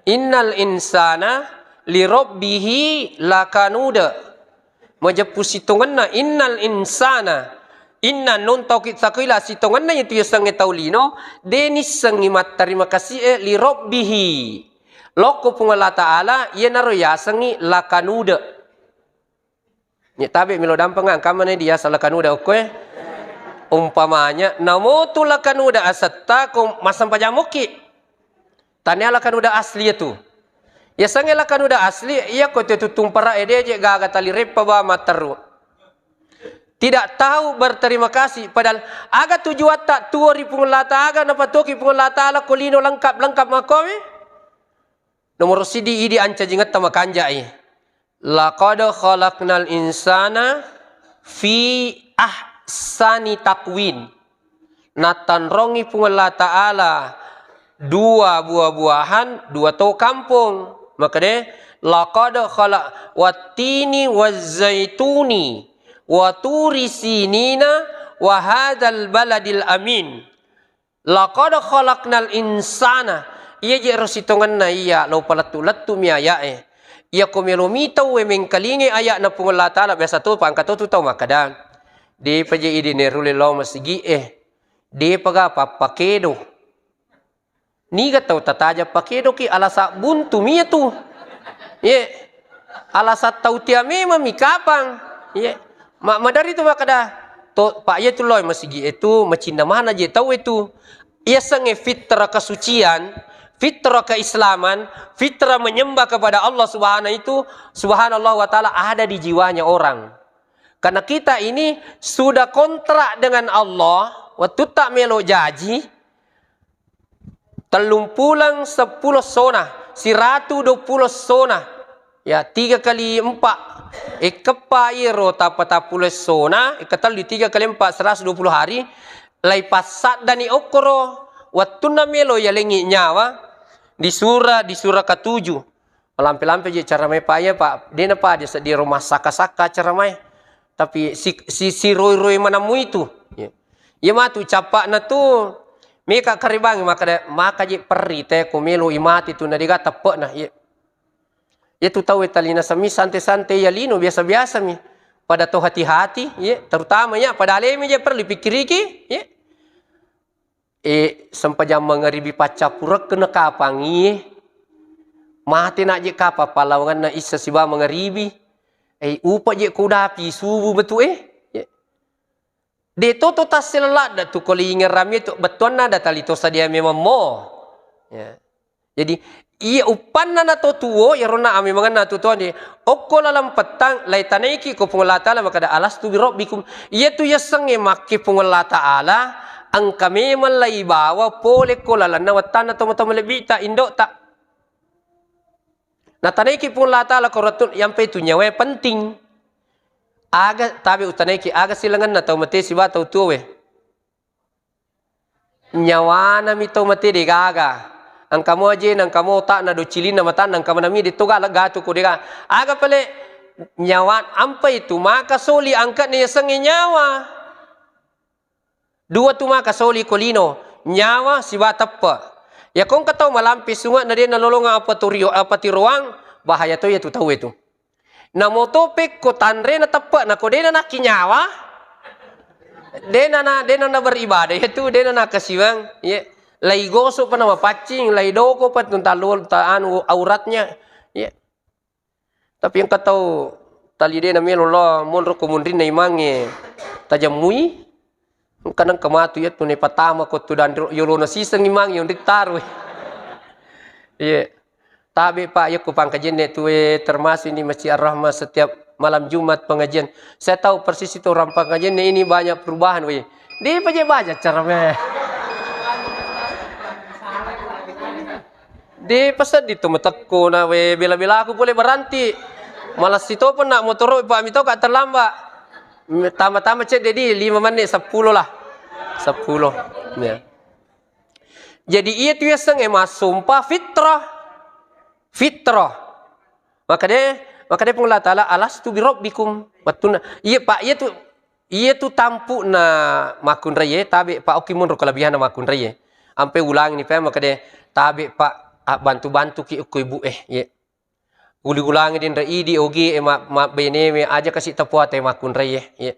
Innal insana lirabbihi lakanuda. Majeppu sitongenna, innal insana. Inna nun taukid sakoila sitongenna itu yasengnge tau lino, de nissengngi mattarima kasih e lirabbihi. Lokko Puang Allah Ta'ala, iyanaro yasengngi lakanuda. Nye tabe melo dampeng angkamane diaseng lakanuda okkoe. Umpamanya, namotu lakanuda asetta ko massempajang mokki. Tania lakanuda asli itu. Yasengnge lakanuda asli, iya ko te tuttung para ede je gaga tali reppa ba matteru. Tidak tahu berterima kasih, padahal aga tujuatta tuo ri Puang Allah Ta'ala, aga napatuoki Puang Allah Ta'ala ko lino lengkap-lengkap makkomi. Nomoro sidi idi ancajingetta makanjai. Laqad khalaqnal insana fi ahsani taqwim. Natanrongi Puang Allah Ta'ala dua buah-buahan, dua to kampong. Makade, laqad khalaq wattini wazzaituni wa turi sinina wa hadzal baladil amin. Laqad khalaqnal insana. Iya je ero sitongenna iya, lo palettu-lettu mi aya'e. Iya ko melo mi tauwe mengkalingai aya'na Puang Allah Ta'ala, biasa to, pangka to tu tau makkada. Depa je idi nerule lao masigi e. Depa ga pappakedo. Niga tau tataja pakedoki alasa buntu mi tu. Ye. Alasa tau tia memang mi kapang. Ye. Ma-, madari tu makkada, to, Pak, iya tu loi masigi e tu, macinna mana je tau e tu. Yasengnge fitrah kesucian, fitrah keislaman, fitrah menyembah kepada Allah Subhanahu itu, Subhanallah wa Ta'ala ada di jiwanya orang. Karena kita ini sudah kontrak dengan Allah, waktu tak melo jaji, tellung puleng seppulo sona, siratu dua puluh sona. Ya, tiga kali empat. Ikkeppa iro tappa tappulo sona, ikketellu tiga kali empat, seratus dua puluh hari. Lai passaddani okkoro, wettunna melo yalengi nyawa, di sura, di sura katuju. Lampe-lampe je cara mai pa iya, Pak. Dena pa dia seddiro massakka-sakka cara mai. Tapi si, si, si roi-roi manammu itu. Ya. Iya matu cappa'na tu, meka karebangi maka da-, maka je perri te ko melo imati tu na dega teppe'na. Iya. Iya tu tau e talina sami sante-sante iya lino biasa-biasa mi. Pada to hati-hati, iya, terutama iya pada alemi je perlu pikiriki, iya. E, sempajang mangaribi paccappureng kena kapang iye. Mate na je kapang pallawanganna issa siba mangaribi. E, upa je ko udapi subu betu e. Ye. De' to to tassele ladde' tu ko lingerami tu bettuanna da tali to sadia memang mo. Ya. Jadi, iya uppanna na to tuo, iyaro na amemangenna tu tuo ni, okko laleng pettang, laitanaiki ko Puang Allah Ta'ala, makkeda, "Alastu bi rabbikum?" Iyatu yasengnge makke Puang Allah Ta'ala, engka memang laibawa pole ko lalenna wettanna tomatoa malebbita, indo'ta. Natanaiki Puang Allah Ta'ala ko ratu, yampai tu nyawae penting. Aga, tabe utanaiki, aga silangenna tau mate siba tau tuowe? Nyawana mi tau mate de' gaga. Engka mo ajena, engka mo otakna, do cilinna matanna, engka manami de' to gala gatu ko de' gaga. Aga pale nyawa ampai tu maka soli angka'na yasengnge nyawa. Dua tu maka soli ko lino, nyawa siba teppe. Yako engka tau malampe sunge'na de' nalolongeng apa turio-, apa tiroang, bahaya to iyatu tauwe tu. Namo to pekko tanrena teppe, nako de' nanakki nyawa, de' nana-, de' nana beribadah, iyatu de' nana kasiwang, ye. Lai gosok pa namapaccing, lai doko pa tuntalu ta anu auratnya, ye. Tapi engka tau tali de' namelo lao monro ko munrinna imangnge tajammui, engka nengka matu iyatu ne patama ko tu danro yolona siseng imangnge onri taroi. Iya. Tabe, Pak, yakko pangkajianne tuwe, termasuk ini Masjid Ar-Rahmah setiap malam Jumat pengajian. Saya tahu persis itu orang pengajiannya ini banyak perubahan, weh. Di paje baca cara, weh. De' pasedding to matekko na we bela-belaku pole baranti. Malassi topa na motoro pa mitoka terlambat. Tama-tama cedde di lima menit, seppulo lah. Seppulo. Ya. Jadi iya tu yasengnge massompa fitrah. Fitrah. Maka de, maka de Puang Allah Ta'ala, "Alastu bi rabbikum?" Wettunna, iya, Pak, iya tu Iyatu tampu'na makkunraié, tabe, Pak, okki monro kelebihanna makkunraié. Ampe ulangi ni, Pak, makkeda, tabe, Pak, abbantu-bantuki okko ibu e, ye. Uli-ulangi denre idi ogi e ma-, mabbenewe, aja kasi tapuatai makkunraié, ye.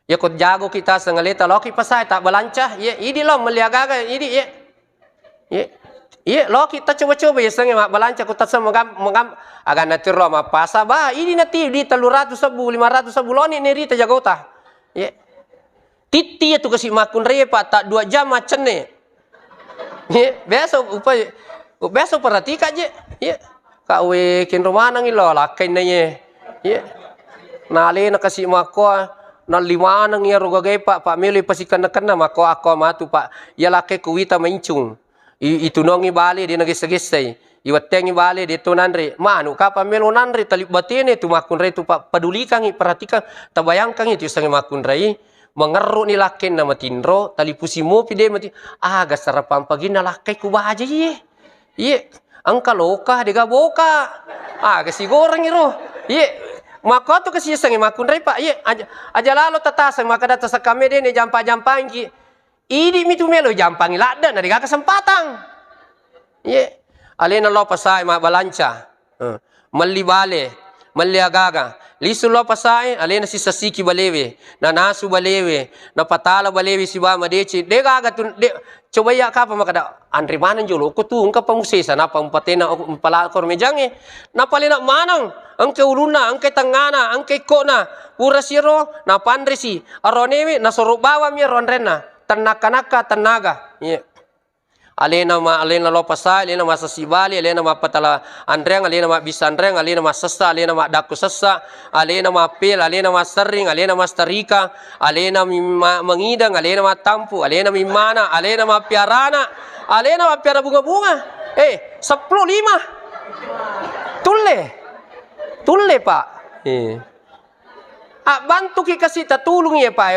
Yako jagoki taseng aleta, laoki pasai tabbalanca, ye, idi lao melli agaga, idi, ye. Ye, ye, loki tacoba-coba yasengnge mabbalanca ko taseng magam-, magam-, aganna tiro mappasa, ba, idi nati di tellu ratu sebbu, lima ratu sebbu loni nerita jagota. Ye. Titti iyatu kasi makkunrai, Pak, ta dua jam maccenne. Ye, biasa upa-, biasa perhatika je. Ye. Ka we kenro manengngi lo lakkainna ye. Ye. Nalena kasi makkoa, nalli maneng iyaro gagae, Pak, Pak, melo pasikenna-kenna makkoa, akkoa matu, Pak. Iya lakkai kuwita maincung. I-, itunongi bale, de nagessa-gessai. Iwettengi bale, de to nanre. Manu kapang melo nanre, tali batene tu makkunrai tu, Pak. Pedulikangi, perhatikan, tabayangkangi tu yasengnge makkunrai. Mangerruni lakkainna matinro, tali pusi mopi de mati. Aga sarapang paginna lakkai ku baja iye. Iye, engka loka, dega boka. Aga sigorengngi ro. Iye, makkotu kasi yasengnge makkunrai, Pak. Iye, aja, aja lalo tataseng makkeda tasekkame de ne jampa-jampangki. Idi mitu melo jampangi ladde na dega kesempatan. Iye, alena lo pasai mabbalanca. Eh, melli bale, melli agaga. Lisu lao pasae, alena sisessiki balewe, nanasu balewe, napatala balewe sibawa madeceng. De gaga tu, de, coba iya kapang makkeda, anre maneng jolo ko tu, engka pamusesa, nappa mpatena, mpalakor mejangnge. Napalena maneng, engka ulunna, engka tengngana, engka ikkona, pura siro, napanresi. Aronewe, nasoro bawami aro anrenna. Tennakka-nakka, tennaga. Iya. Alena ma-, alena lao pasai, alena massessi bale, alena mappatala anreang, alena mabbissa anreang, alena massessa, alena maddakku sessa, alena mappel, alena masserring, alena mastarika, alena mimma-, mangideng, alena mattampu, alena mimmana, alena mappiarana, alena mappiara bunga-bunga. Eh, seppulo lima. Tulle. Tulle, Pak. Eh. Abbantuki kasi tatulung, iya, Pak.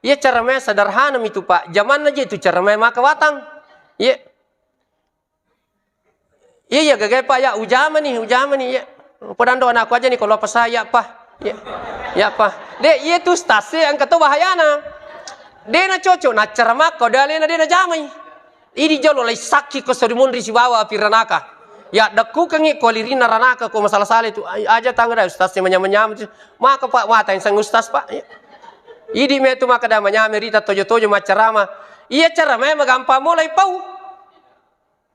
Iya, caramae sederhana mitu, Pak. Jamanna je tu caramae maka watang. Iya. Iya, iya, gagae, Pak, ya, ujamani, ujamani, iya. Podando anakku aja nih kalau apa saya, Pak. Iya. Ya, Pak. De, iya tu ustaz e, engka to bahayana. De na cocok, na ceramah ko de alena de na jamai. Idi jolo lai sakki ko sori monri sibawa api ranaka. Ya, dakkukengi ko lirinna ranaka ko masalah-salah itu. Ai, aja tangga dai ustaz e manyama-nyama tu. Maka, Pak, watang sang ustaz, Pak. Iya. Idi me tu maka da manyama rita tojo-tojo maccarama. Iya, caramae magampang mo lai pau.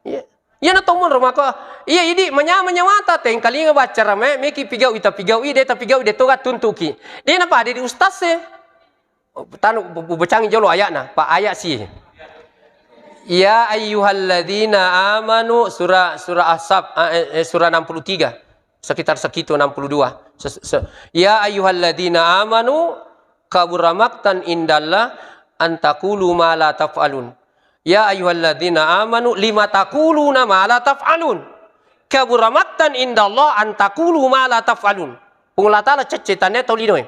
Iya. Iya na to monro mako. Iya, idi manyama nyawata tengkalinga baccara me, meki pigau ita pigau ide, tapi gau ide toga tuntuki. De na pade di ustaz e. Tanu, bu-, bu-, bacangi jolo ayatna, pa ayat si. Ya ayyuhalladzina amanu, surah, surah Ahzab, eh, eh, surah enam puluh tiga. Sekitar segitu, enam puluh dua. Ses-, se-, ya ayyuhalladzina amanu, kabura maqtan indallah an taqulu ma la taf'alun. Ya ayyuhalladzina amanu, lima taquluna ma la taf'alun. Kabura maqtan indallah an taqulu ma la taf'alun. Puang Allah Ta'ala cecce tannia tau linoe.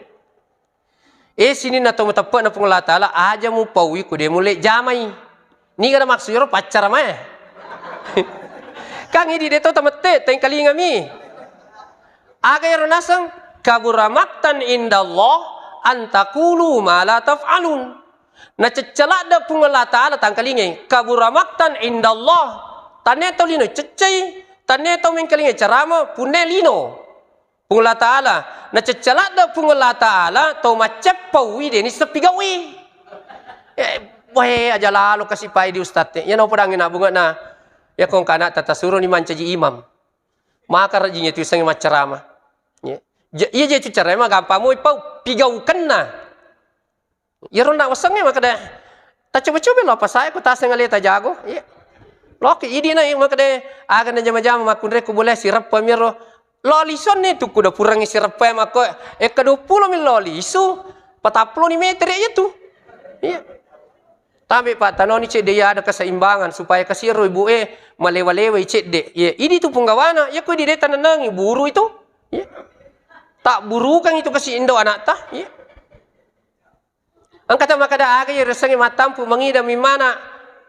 Eh, sininna tau mateppe'na Puang Allah Ta'ala, aja mupaui ku de mulle jamai. Niga maksud ero paccaramae? Kan idi de to tamette, tengkalingami. Aga ero naseng, kabura maqtan indallah an taqulu ma la taf'alun. Nacecce ladde Puang Allah Ta'ala tangkalingai, kabura maqtan indallah. Tannia tau lino ceccei, tannia tau mengkalingai carama, punne lino. Puang Allah Ta'ala, nacecce ladde Puang Allah Ta'ala, tau macceppaui deni seppigaui. Eh, weh, aja lalo kasi pai di ustadz. Ya, no podangi na bunga na. Ya, kong kana tata suro ni mancaji imam. Maka rajin itu isengi maccarama. Ya. Ja-, iya je carama gampang moi pau pigaukenna. Iyaro na wasengnge makkeda, "Tacoba-coba lo apa saya ku taseng ale tajago." Iya. Loki idi na makkeda, "Aga na jama-jama makkunre ku boleh sireppa miro." Lo lisu ni tu kuda purangi sireppa makko, eh, kedua puluh mil lo lisu, patappulo ni meter ya itu. Iya. Tapi Pak, tanoni cedde ya ada keseimbangan supaya kasiro ibu eh malewa-lewa cedde. Iya, idi tu punggawana, ya ku idi de tanenangi buru itu. Iya. Tak burukan itu kasi indo anakta. Iya. Engka tau makkeda, "Aga iya riasengnge mattampu mangida mimmana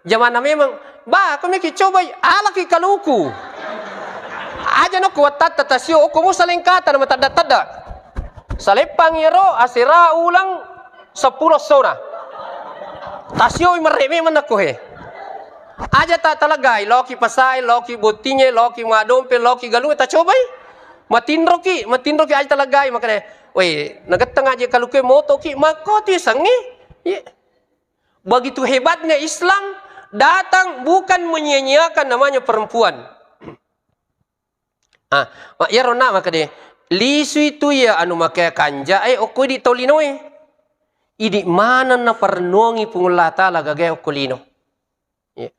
jamanna memang." Ba, ko meki cobai, alaki kaluku. Aja no kuwattatta tasio, okko mo salengkata na matadda-tadda. Saleppang iyaro asera uleng seppulo sona. Tasio merre memang nakko he. Aja ta talagai, loki pasai, loki bottingnge, loki madompe, loki galungnge, tacobai. Matinroki, matinroki aja talagai, makanya, weh, nagetteng aja kalukue motoki, makko tu isengngi. Iya. Begitu hebatnya Islam datang bukan menyia-nyiakan namanya perempuan. Ah, ma-, iyaro na makkeda, lisui tu iya anu makea kanja, eh, okko idi tau linoe. Idi maneng naparennongi Puang Allah Ta'ala gagae okko lino. Iya.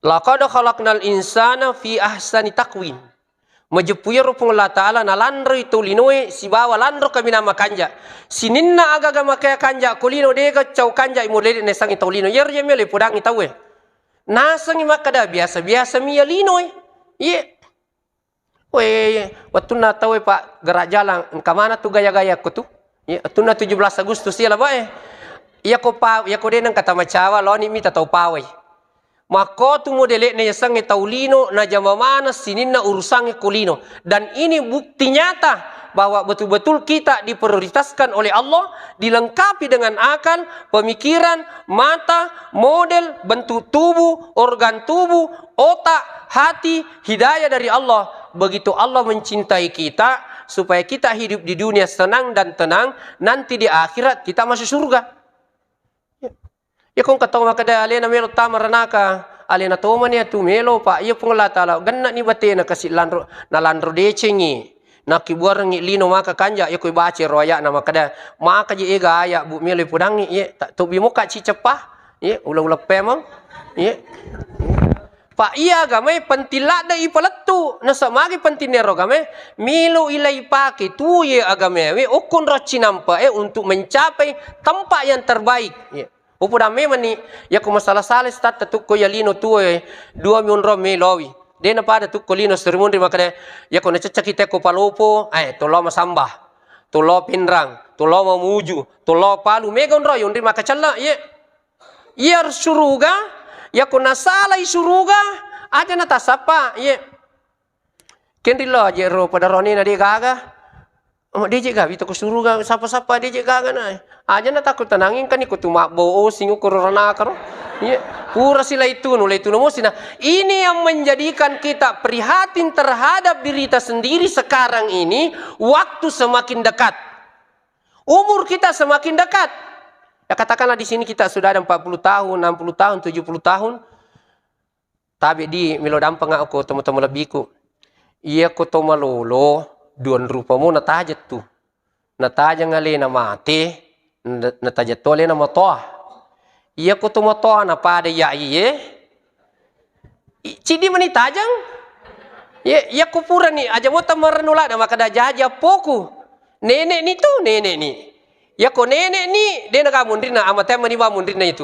"Laqad khalaqnal insana fi ahsani taqwim." Majeppu iyaro Puang Allah Ta'ala nalanroi tau linoe sibawa lanro kaminang makanja. Sininna agaga makea kanja ko lino dega cau kanja imulele nesangi tau lino. Iyaro je melo ipodangi tauwe. Nasengi makkeda biasa-biasa mi iya linoe. Iye. Weh, wettunna tauwe, Pak, gerak jalan, engka mana tu gaya-gaya ko tu? Iya, wettunna tujuh belas Agustus iya, Pak, eh. Iya ko pa-, iya ko de nengka tamacawa, loni mita tau pawai. Makko tu modele'na yasengnge tau lino, najama maneng sininna urusangnge ko lino. Dan ini bukti nyata bahwa betul-betul kita diprioritaskan oleh Allah, dilengkapi dengan akal, pemikiran, mata, model, bentuk tubuh, organ tubuh, otak, hati, hidayah dari Allah. Begitu Allah mencintai kita, supaya kita hidup di dunia senang dan tenang, nanti di akhirat kita masuk surga. Ya. Ya, kong katau makkeda alena melo tama ranaka, alena tomani atu melo, Pak. Iya Puang Allah Ta'ala, gennani batena kasi lanro, nalanro decengi. Nakkibuarengngi lino maka kanja, iya koi baca ro aya'na makkeda, maka je ega aya, Bu, melo ipudangngi, iye, ta-, tobi moka ciceppa, iye, ula-ula pemeng, iye. Pak, iya agamae penting ladde ipalettu, nasa magi penting nero agamae, melo ila ipake tu ye agamae, we, okkon ro cinampa e untuk mencapai tempat yang terbaik, iye. Upudang memang ni, yako masalah-salah statta tukko ya lino tuo e, dua mi onrong melowi. De napada tukko lino seri munri makkeda, yako naceccaki tekko palopo, eh, tolo masamba, tolo pinrang, tolo mamuju, tolo palu, mega onrong yonri makacella, ye. Iya suruga, yako nasalai suruga, aja natasappa, ye. Kenri lo aje ro pada roni na de gaga. Oh, deje gaga, ito ko suruga, sapa-sapa deje gaga na. Aja na takut tenangin kan iko tu mabbo osing ukur ranaka ro. Iya. Pura si laitunu, laitunu mosi na. Ini yang menjadikan kita prihatin terhadap diri kita sendiri sekarang ini, waktu semakin dekat. Umur kita semakin dekat. Ya katakanlah di sini kita sudah ada empat puluh tahun, enam puluh tahun, tujuh puluh tahun. Tabe di melo dampeng okko tomo-tomo lebbiku. Iya ko to malolo, duan rupa mo natajeng tu. Natajeng alena mate, Na-, nataja tole na matoa. Iya ko to matoa na pada iya iye. I-, cidi mani tajang. Ye, iya ko purani aja mota marennu lada maka da jaja poku. Nenek ni tu, nenek ni. Iya ko nenek ni, de na munrinna, amateang mani ba munrinna itu.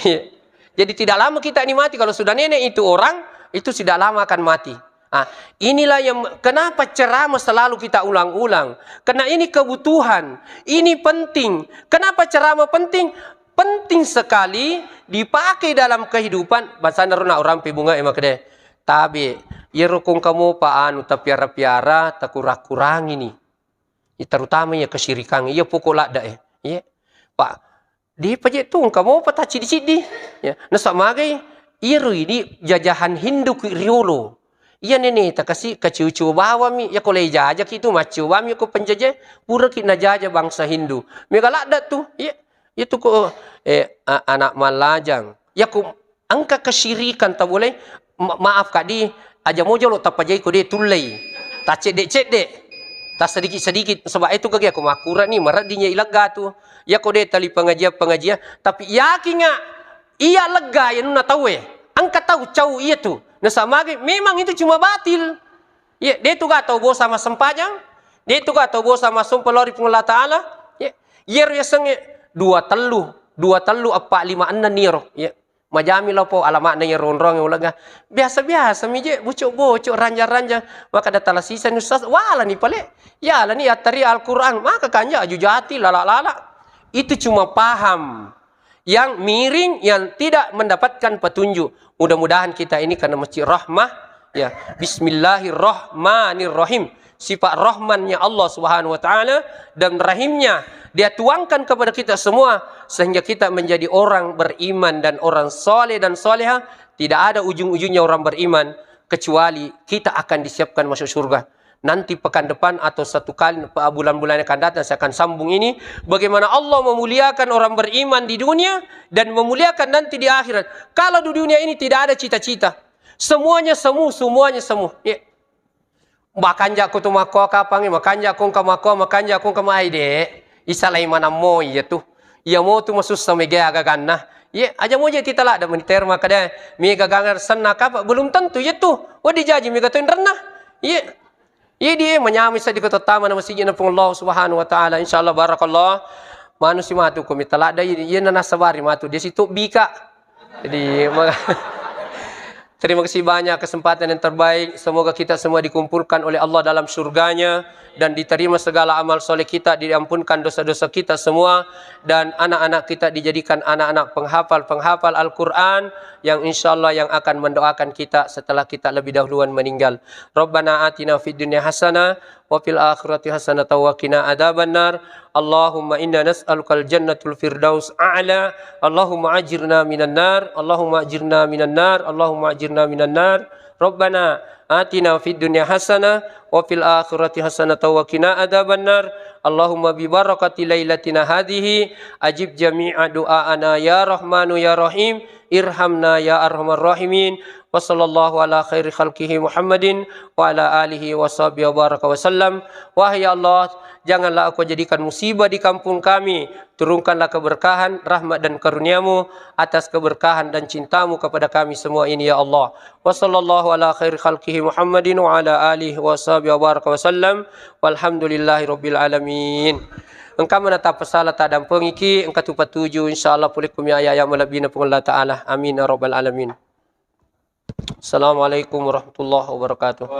Iya. Jadi tidak lama kita ini mati, kalau sudah nenek itu orang, itu tidak lama akan mati. Ah, inilah yang kenapa ceramah selalu kita ulang-ulang. Karena ini kebutuhan, ini penting. Kenapa ceramah penting? Penting sekali dipakai dalam kehidupan. Bangsana rona orang pebunga e makde. Tabe, iyaro kongka mopa anu tapiara-piara, takura-kurangi ni. Ya, terutama ya kesyirikan, iya pokok ladda e. Iya. Pak, Depa je tu engka mopa taciddi-ciddi. Ya, nasaba magai iyaro idi jajahan Hindu ki riolo. Iya nene ta kasi kaciu-ciu bawami, ya ko lei jajaki tu maciu bawami ko penjajae, puraki najaja bangsa Hindu. Mega ladda tu. Iya, iya tu ko, eh, a-, anak malajang. Ya ko engka kesyirikan tabolai, ma-, maaf kak di, aja mo jolo tapajai ko de tullei. Tacedde-cedde. Tasedikit-sedikit. Sebab itu kaki aku makurani, mareddinye ilegga tu. Iya ko de tali pengajian-pengajian, tapi yakinga iya legga ya nuna tauwe. Engka tau cau iya tu. Nasaba magai memang itu cuma batil. Iya, de tu ga tau bosa massempajang, de tu ga tau bosa massompa lao ri Puang Allah Taala. Iya, iya ro yasengnge dua tellu, dua tellu, eppa lima enneng niro. Iya. Majami lao po alama'na iyaro onrong ulega. Biasa-biasa mi je, bocok-bocok, ranjang-ranjang. Maka datala sisa ni ustaz, wala ni pale. Ya, la ni attari Al-Quran. Maka kanja aju jati, lala-lala. Itu cuma paham yang miring, yang tidak mendapatkan petunjuk. Mudah-mudahan kita ini karena masjid rahmah, ya. Bismillahirrahmanirrahim. Sifat rahmannya Allah Subhanahu wa Ta'ala dan rahimnya Dia tuangkan kepada kita semua, sehingga kita menjadi orang beriman dan orang soleh dan soleha. Tidak ada ujung-ujungnya orang beriman, kecuali kita akan disiapkan masuk surga. Nanti pekan depan atau satu kali pe-, bulan-bulan yang akan datang, saya akan sambung ini, bagaimana Allah memuliakan orang beriman di dunia dan memuliakan nanti di akhirat. Kalau di dunia ini tidak ada cita-cita, semuanya semu, semuanya semu. Ya. Makanja ko tu makkoa kapang, makanja ko engka makkoa, makanja ko engka mai de. Isalai maneng moi iya tu. Iya mo tu masussa mega agaganna. Ye, aja mo je tita ladda meniter makkeda, mega gagang senna kapa, belum tentu iya tu. Wedding jaji mega to inrenna. Ye. Ye di manyameng seddi ko tottama na masijid na Puang Allah Subhanahu wa Ta'ala. Insyaallah barakallah. Manusi matu ko mita ladda, ye, ye na nasabari matu. Dia situ bika. Jadi, ma-, terima kasih banyak kesempatan yang terbaik. Semoga kita semua dikumpulkan oleh Allah dalam surganya dan diterima segala amal soleh kita, diampunkan dosa-dosa kita semua, dan anak-anak kita dijadikan anak-anak penghafal-penghafal Al-Quran yang insya Allah yang akan mendoakan kita setelah kita lebih dahuluan meninggal. Rabbana atina fid dunya hasanah wa fil akhirati hasanatan wa qina adzabannar. Allahumma inna nas'alukal jannatul firdaus a'la. Allahumma ajirna minan nar. Allahumma ajirna minan nar. Allahumma ajirna minan nar. Rabbana atina fid dunya hasanah wa fil akhirati hasanatan wa qina adzabannar. Allahumma bi barakati lailatina hadhihi ajib jami'a du'aana ya Rahmanu ya Rahim. Irhamna ya arhamar rahimin. Wa sallallahu ala khairi khalqihi Muhammadin wa ala alihi wa sahbihi wa baraka wa sallam. Wahai Allah, janganlah Engkau jadikan musibah di kampung kami. Turunkanlah keberkahan, rahmat dan karunia-Mu atas keberkahan dan cinta-Mu kepada kami semua ini, ya Allah. Wa sallallahu ala khairi khalqihi Muhammadin wa ala alihi wa sahbihi wa baraka wa sallam. Walhamdulillahi rabbil alamin. Engka mana tapasala tadampengiki, engka tu patuju, insyaallah pole kumi aya-aya malebbina Puang Allah Ta'ala. Amin ya rabbal alamin. Assalamualaikum warahmatullahi wabarakatuh.